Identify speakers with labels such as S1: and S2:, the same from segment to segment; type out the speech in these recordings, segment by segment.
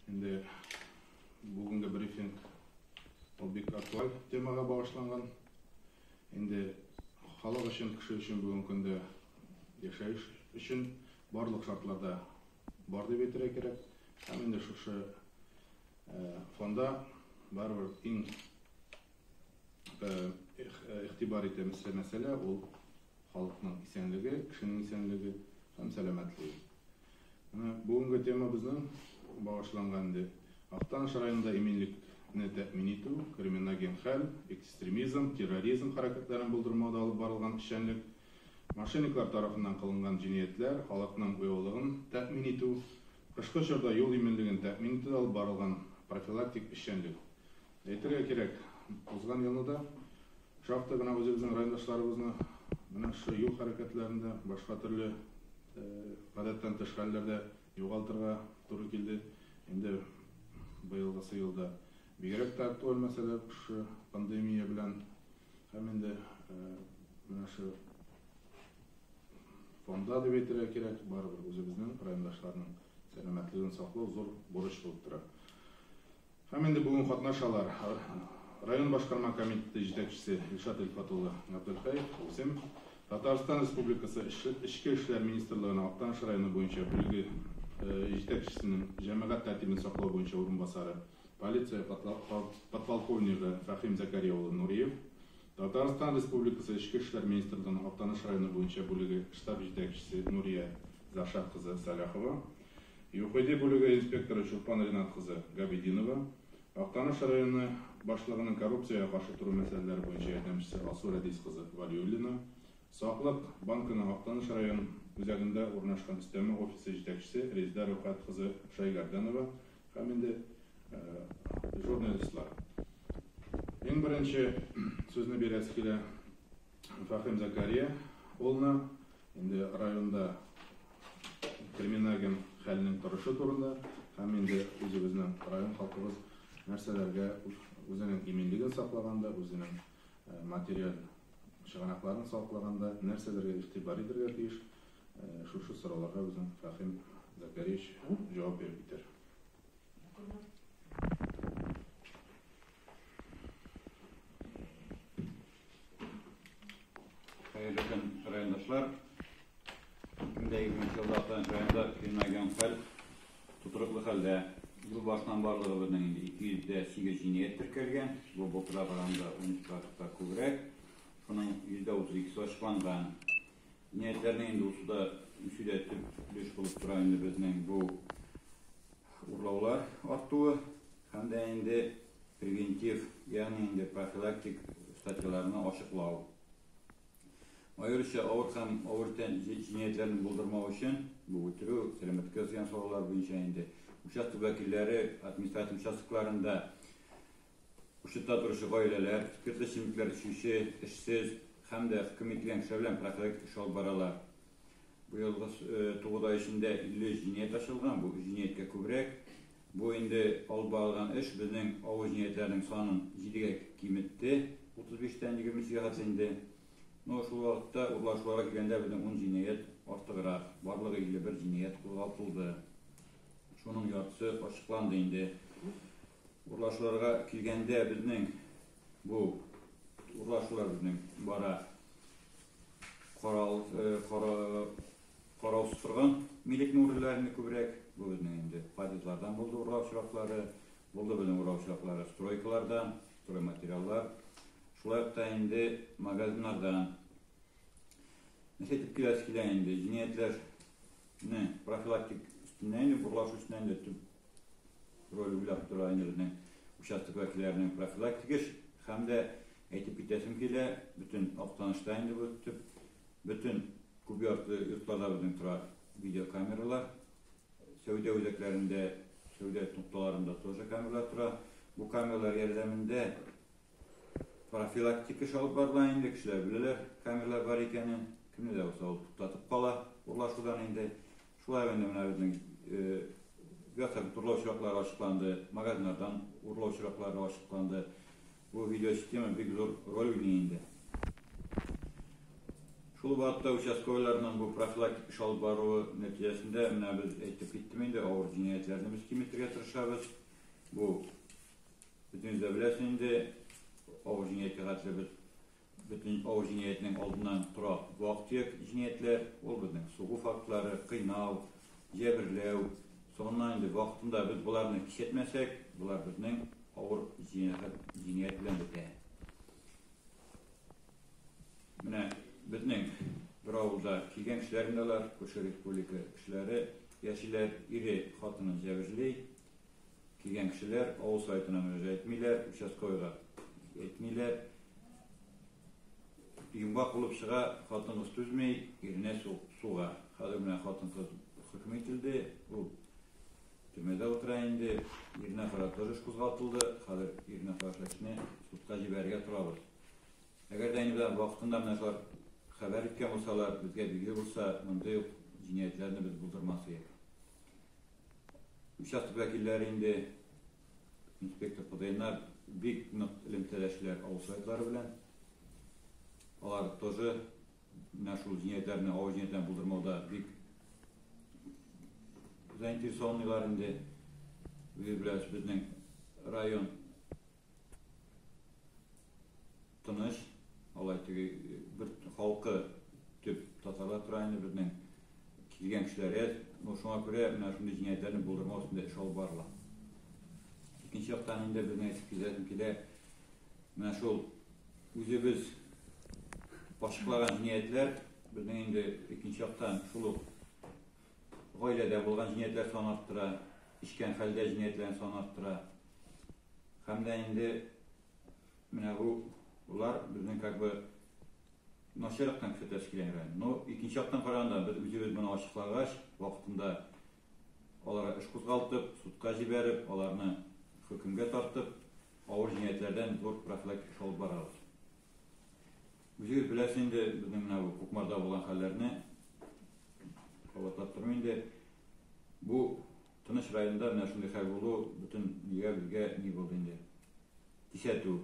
S1: Инде бүгенге брифинг ул бик актуаль темага багышланган. Инде халык өчен, кеше өчен бүгенге көндә яшәеш өчен барлык шартлар да бар дип әйтергә кирәк. Һәм инде шушы фонда барыбер иң игътибар итәмесе мәсьәлә ул халыкның исәнлеге, кешенең исәнлеге һәм сәламәтлеге. Менә бүгенге темабызның багышланган инде Актаныш районында иминлекне тәэмин итү, криминоген хәл, экстремизм, терроризм хәрәкәтләрен булдырмауда алып барылган эшчәнлек, мошенниклар тарафыннан кылынган җинаятьләр, халыкның уяулыгын тәэмин итү, кышкы чорда юл иминлеген тәэмин итүдә алып барылган профилактик эшчәнлек. Әйтергә кирәк, узган елны да Шактый гына үзебезнең райондашларыбызны менә шушы юл хәрәкәтләрендә, башка төрле гадәттән тыш хәлләрдә югалтырга туры килде. Инде быелгысы елда бигрәк тә актуаль мәсьәлә шушы пандемия белән һәм инде менә шушы фонда дип әйтергә кирәк, барыбер үзебезнең райондашларның сәламәтлеген саклау зур бурыч булып тора. Һәм инде бүген катнашалар район башкарма комитеты җитәкчесе Илшат Илфат улы Габделхәев, үзем, Татарстан Республикасы Эчке эшләр министрлыгының Актаныш районы буенча бүлеге җитәкчесенең җәмәгать тәртибен саклау буенча урынбасары, полиция подполковнигы Фәһим Зәкәрия улы Нуриев, Татарстан Республикасы Эчке эшләр министрлыгының Актаныш районы буенча бүлеге штаб җитәкчесе Нурия Заршат кызы Сәлахова, ЮХИДИ бүлеге инспекторы Чулпан Ринат кызы Габидинова, Актаныш районы башлыгының коррупциягә каршы тору мәсьәләләре буенча ярдәмчесе Алсу Рәдис кызы Вәлиуллина, Саклык банкының Актаныш район үзәгендә урнашкан өстәмә офисы җитәкчесе Резеда Рәүхәт кызы Шәйгәрдәнова һәм инде журналистлар. Иң беренче сүзне бирәсе килә Фәхим Закария улына. Инде районда криминоген хәлнең торышы турында һәм инде үзебезнең район халкыбыз нәрсәләргә үзенең иминлеген саклаганда, үзенең материаль чыганакларын саклаганда нәрсәләргә игътибар итәргә тиеш, шушы сорауларга безнең Фәхим Закариевич җавап биреп китәр.
S2: Хәерле көн, райондашлар. 2020 елда Актаныш районында криминоген хәл тотрыклы хәлдә. Ел башыннан барлыгы безнең инде 208 җинаять теркәлгән. Бу былтырга караганда 13 процентка күбрәк. Шуның 32-се ачыкланган. Җинаятьләрнең инде үсүдә, үсүдә төп өлеш булып тора инде безнең бу урлаулар артуы һәм дә инде превентив, ягъни инде профилактик статьяларны ачыклау. Аеруча авыр һәм авыр тән җинаятьләрне булдырмау өчен, бу үтерү, сәламәтлеккә зыян салулар буенча инде участок вәкилләре административ участокларында учетта торучы гаиләләр, спиртлы эчемлекләр эчүче, эшсез һәм дә хөкем ителгән кешеләр белән профилактик эш алып баралар. Быелгы 9 ай эчендә 53 җинаять ачылган, бу өч җинаятькә күбрәк. Бу инде алып барылган эш безнең авыр җинаятьләрнең санын җидегә киметте, 35 тән 23 гә хәтле инде. Но шул вакытта урлашуларга килгәндә безнең ун җинаять артыграк, барлыгы 51 җинаять кузгатылды. Шуның яртысы ачыкланды инде. Урлашуларга килгәндә безнең бу урлашулар безнең бара карал, кара, караусыз торган милекне урлыйлар инде күбрәк. Бу безнең инде подъездлардан булды урлау очраклары, булды безнең урлау очраклары стройкалардан, стройматериаллар, шулай ук та инде магазиннардан. Нәрсә әйтеп киләсе килә инде, җинаятьләрне профилактик өстеннән инде, урлашу өстеннән инде төп роль уйлап тора инде безнең участок вәкилләренең профилактик эш һәм дә әйтеп китәсем килә, бөтен Актанышта инде бу төп, бөтен күп ярты йортларда безнең тора видеокамералар, сәүдә үзәкләрендә, сәүдә нокталарында тоже камералар тора. Бу камералар ярдәмендә профилактик эш алып барыла инде, кешеләр беләләр камералар бар икәнен, кемне дә булса ул туктатып кала урлашудан инде. Шулай ук инде менә безнең газ урлау очраклары ачыкланды, магазиннардан урлау очраклары ачыкланды. Бу видеосистема бик зур роль уйный инде. Шул вакытта участковыйларның бу профилактик эш алып баруы нәтиҗәсендә менә без әйтеп киттем инде, авыр җинаятьләрне без киметергә тырышабыз. Бу бөтенегез дә беләсез инде, авыр җинаятькә хәтле без бөтен авыр җинаятьнең алдыннан тора вак-төяк җинаятьләр, ул безнең сугу фактлары, кыйнау, җәберләү. Соңыннан инде вакытында без боларны кисәтмәсәк, болар безнең авыр җинаять белән бетә. Менә безнең бер авылда килгән кешеләр инде алар, күрше республика кешеләре яшиләр, ире хатынын җәберли. Килгән кешеләр авыл советына мөрәҗәгать итмиләр, участковыйга әйтмиләр. Йомгак булып чыга, хатын-кыз түзми, иренә суга. Хәзер менә хатын-кыз хөкем ителде, ул төрмәдә утыра инде. Иренә карата тоже эш кузгатылды. Хәзер иренә каршы эшне судка җибәрергә торабыз. Әгәр дә инде вакытында менә шулар хәбәр иткән булсалар, безгә билгеле булса, мондый ук җинаятьләрне без булдырмас идек. Участок вәкилләре инде инспектор ПДНнар бик нык элемтәдәшләр авыл советлары белән. Алар тоже менә шул җинаятьләрне, авыр җинаятьләрне булдырмауда бик заинтересованныйлар инде. Үзегез беләсез, безнең район тыныч, алай теге бер халкы төп татарлар тора инде, безнең килгән кешеләр әз. Но шуңа күрә менә шундый җинаятьләрне булдырмау өстендә эш алып барыла. Икенче яктан инде безнең әйтеп китәсем килә, менә шул үзебез ачыклаган җинаятьләр безнең инде икенче яктан шул ук гаиләдә булган җинаятьләр санын арттыра, эчкән хәлдә җинаятьләрнең санын арттыра. Һәм дә инде менә бу болар безнең как бы начар яктан күрсәтәсе килә инде. Но икенче яктан караганда без үзебез моны ачыклагач, вакытында аларга эш кузгалтып, судка җибәреп, аларны хөкемгә тартып, авыр җинаятьләрдән зур профилактик эш алып барабыз. Үзегез беләсез инде безнең менә бу Кукмарда булган хәлләрне, кабатлап тормыйм инде. Бу тыныч районда менә шундый хәл булу бөтен нигә безгә ни булды инде. Кисәтү.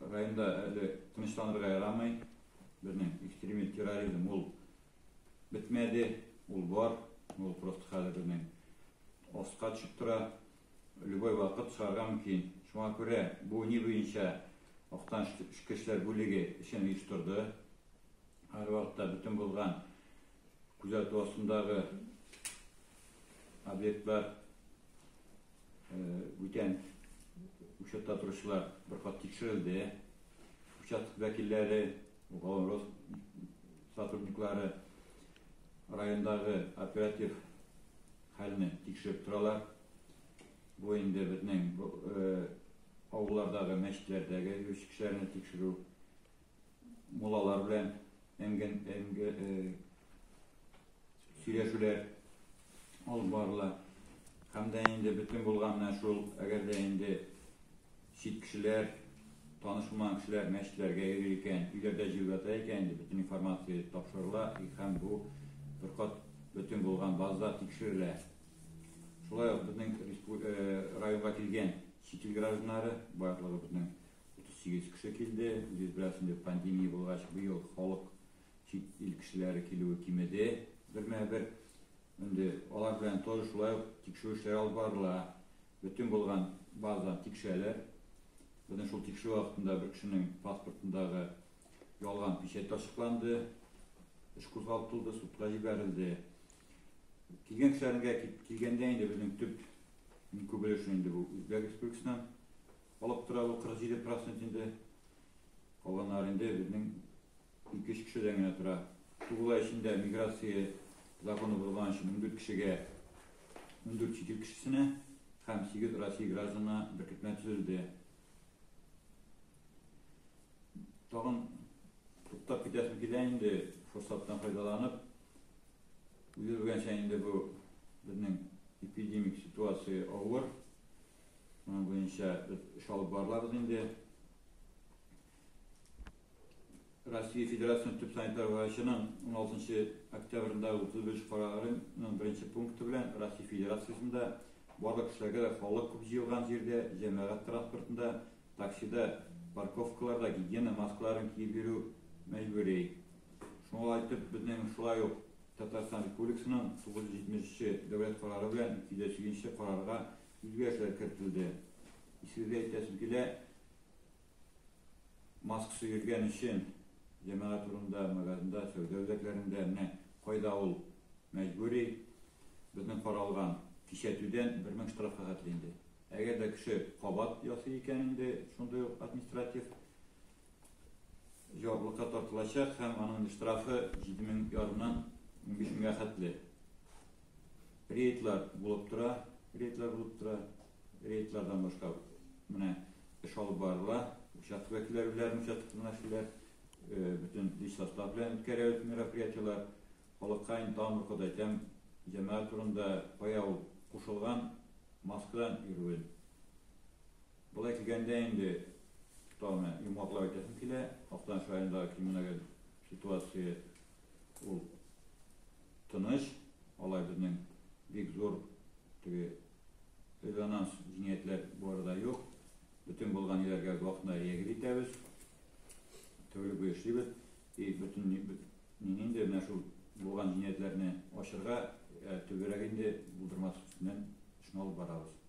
S2: Районда әле тынычланырга ярамый. Безнең экстремизм, терроризм ул бетмәде, ул бар. Ул просто хәзер безнең аска төшеп тора. Любой вакыт чыгарга мөмкин. Шуңа күрә бу ни буенча Актаныш эчке эшләр бүлеге эшен оештырды. Һәр вакытта бөтен булган күзәтү астындагы объектлар, бүтән учетта торучылар бер кат тикшерелде. Участок вәкилләре, уголовный розыск сотрудниклары райондагы оператив хәлне тикшереп торалар. Бу инде безнең авыллардагы мәчетләрдәге йөрүче кешеләрне тикшерү, муллалар белән сөйләшүләр алып барыла. Һәм дә инде бөтен булган менә шул, әгәр дә инде чит кешеләр, таныш булмаган кешеләр мәчетләргә йөри икән, өйләрдә җыелып ята икән, инде бөтен информация тапшырыла һәм бу бер кат бөтен булган базада тикшерелә. Шулай ук безнең районга килгән чит ил гражданнары, барлыгы безнең 38 кеше килде. Үзегез беләсез инде, пандемия булгач, быел халык чит ил кешеләре килүе кимеде бермә-бер. Инде алар белән тоже шулай ук тикшерү эшләре алып барыла. Бөтен булган базадан тикшерәләр. Безнең шул тикшерү вакытында бер кешенең паспортындагы ялган печать ачыкланды. Эш кузгалтылды, судка җибәрелде. Килгән кешеләргә килгәндә инде безнең төп күп өлешен инде бу Үзбәк Республикасыннан алып тора, бу 47% инде. Калганнары инде безнең 2-3 кешедән генә тора. Тугыз ай эчендә миграция законы бозылган өчен 14 кешегә, 14 чит ил кешесенә һәм 8 Россия гражданына беркетмә төзелде. Тагын туктап китәсем килә инде, форсаттан файдаланып. Үзегез белгәнчә инде бу безнең эпидемик ситуация авыр. Моның буенча без эш алып барылабыз инде. Россия Федерациясенең төп санитар врачының 16 октябрендәге 35 карарының беренче пункты белән Россия Федерациясендә барлык кешеләргә дә халык күп җыелган җирдә, җәмәгать транспортында, таксида, парковкаларда гигиена маскаларын киеп йөрү мәҗбүри. Шуңа әйтеп, безнең шулай ук Татарстан Республикасының 973 дәүләт карары белән 208 карарга үзгәрешләр кертелде. Исегезгә әйтәсем килә, маскасы йөргән өчен җәмәгать урынында, магазинда, сәүдә үзәкләрендә, менә кайда ул мәҗбүри, безнең каралган кисәтүдән 1000 штрафка хәтле инде. Әгәр дә кеше кабат ясый икән инде, шундый ук административ җаваплылыкка тартылачак һәм аның штрафы 7500-нан 15 меңгә хәтле. Рейдлар булып тора, рейдлар булып тора. Рейдлардан башка менә эш алып барыла. Участок вәкилләре белән участок эшлиләр. Бөтен лич состав белән үткәрәбез мероприятиеләр. Халыкка инде тагын бер кат әйтәм, җәмәгать турында кая ул кушылган маскадан йөрүен. Болай килгәндә инде тагын йомгаклап әйтәсем килә, Актаныш районындагы криминоген ситуация ул тыныч, алай безнең бик зур теге резонанс җинаятьләр бу арада юк. Бөтен булган ниләргә вакытында реагир итәбез. Тәүлек буе эшлибез. И бөтен инде менә шул булган җинаятьләрне ачырга, төгәлрәк инде булдырмас өстеннән эшне алып барабыз.